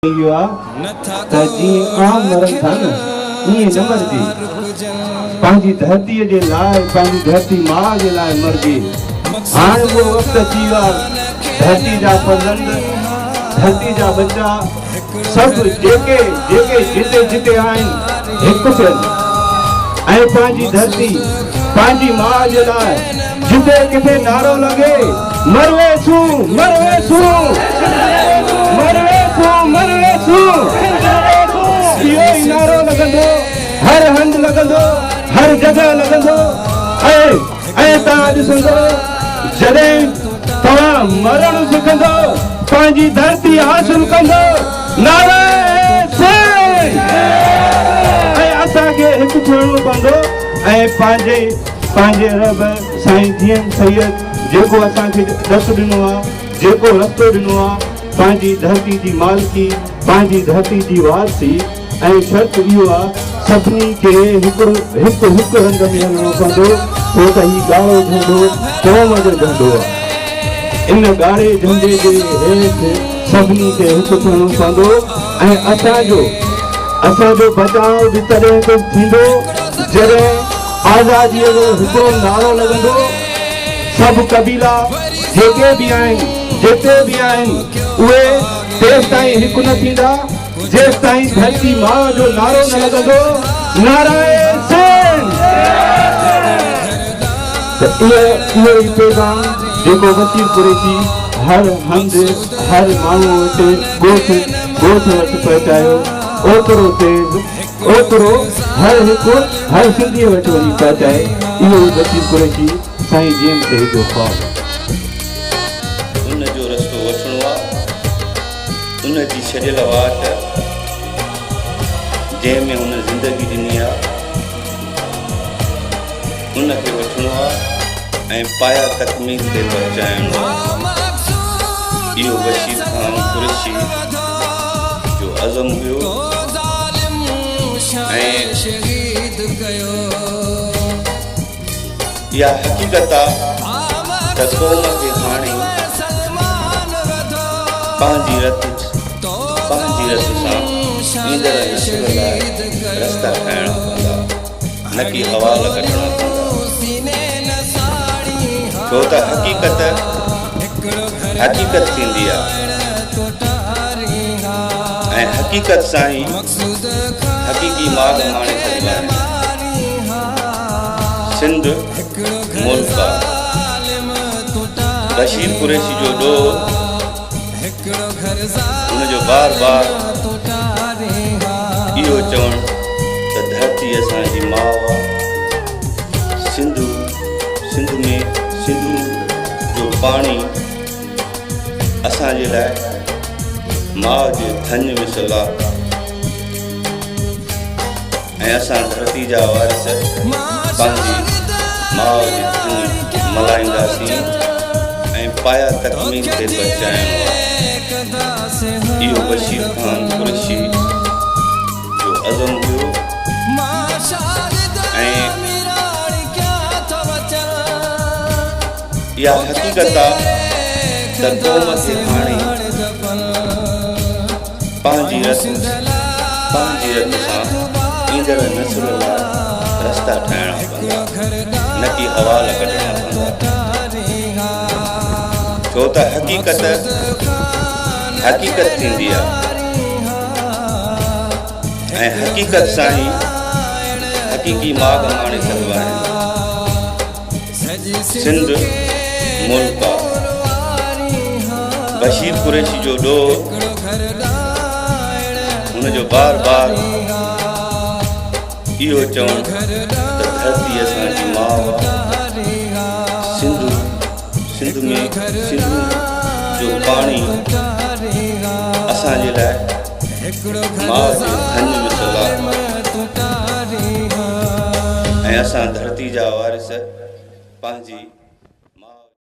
اهو آ ته جيئن عام مرن ٿا نه ائين نه مرجي. پنهنجي ڌرتيء جي لاء پنهنجي ڌرتي ماء جي لاء مرجي. هاڻ اهو وقت اچي ويو آ ڌرتي جا فرزند ڌرتي جا ٻچا سڀ جيڪي جيڪي جتي جتي آهن هڪ ٿين ۽ پنهنجي ڌرتي پنهنجي ماء جي لاء جتي ڪٿي نعرو لڳي مرويسون مرويسون مرويسون مرويسون اهو ئي نعرو لڳندو هر هنڌ لڳندو هر جڳهه لڳندو ۽ ۽ توهان ڏسندو جڏهن توهان مرڻ سکندو پنهنجي ڌرتي حاصل ڪندو نعري سنڌ ۽ اسان کي هڪ ٿيڻو پوندو ۽ پنهنجي پنهنجي رب سائين جي ايم سيد جيڪو اسان کي ڏس ڏنو آ جيڪو رستو ڏنو آ پنهنجي ڌرتي جي مالڪي پنهنجي ڌرتي جي وارثي ۽ شرط اهو آ سڀني کي هڪڙو هڪ هڪ رنگ ۾ هلڻو پوندو ڇو ته هي ڳاڙهو جهنڊو قوم جو جهنڊو آ ان ڳاڙهي جهنڊي جي هيٺ سڀني کي هڪ ٿيڻو پوندو ۽ اسان جو اسان جو بچاء به تڏهن ته ٿيندو جڏهن آزاديء جو هڪڙو نعرو لڳندو سڀ قبيلا جيڪي به آهن جتي به آهن اهي تيستائين هڪ نه ٿيندا جيستائين ڌرتي ماء جو نعرو نه لڳندو، نعرائي سنڌ! ته اهو ئي پيغام جيڪو بشير قريشي هر هنڌ هر ماڻهوء وٽ ڳوٺ ڳوٺ وٽ پهچايو، اوترو تيز اوترو هر هڪ هر سنڌيء وٽ وڃي پهچائي، اهو ئي بشير قريشي سائين جي ايم سيد جو خواب آهي. ان جو رستو وٺڻو آ. ان جي ڇڏيل واٽ جنهن ۾ هن زندگي ڏني آ ان کي وٺڻو آ ۽ پايا تڪميل تي پهچائڻو آ. اهو بشير خان قريشي جو عزم هيو ۽ اها حقيقت آ ته قوم کي هاڻي پنهنجي رت پنهنجي رت سان ايندڙ نسل لاء رستا ٺاهڻا پوندا، نه ڪي حوال ڪڍڻا پوندا. ڇو ته حقيقت حقيقت ٿيندي آ ۽ حقيقت سان ئي حقيقي ماڳ ماڻي سگهبا آهن. سنڌ ملڪ آ. بشير قريشي جو ڏوهه هن جو بار بار اهو چوڻ ته ڌرتي اسان جي ماء آ. سنڌو سنڌ ۾ سنڌو جو پاڻي اسان جي لاء ماء جي ٿڃ مثل آ. ۽ اسان ڌرتي جا وارث پنهنجي ماء جي ٿڃ ملهائينداسين ۽ پايا تڪميل تي پهچائڻو آهي. اهو بشير خان قريشي جو عزم هيو ۽ اها حقيقت آ ته قوم کي هاڻي پنهنجي رت پنهنجي رت سان ايندڙ نسل لاء رستا ٺاهڻا پوندا، نه ڪي حوال ڪڍڻا پوندا. ڇو ته حقيقت حقيقت ٿيندي آ ۽ حقيقت سان ئي حقيقي ماڳ ماڻي سگهبا آهن. سنڌ ملڪ آ. بشير قريشي جو ڏوهه هن جو بار بار اهو چوڻ ته ڌرتي اسان جي ماء آ. سنڌو سنڌ ۾ سنڌو جو پاڻي اسان جي لاء ماء جي ٿڃ مثل آ ۽ اسان ڌرتي جا وارث پنهنجي.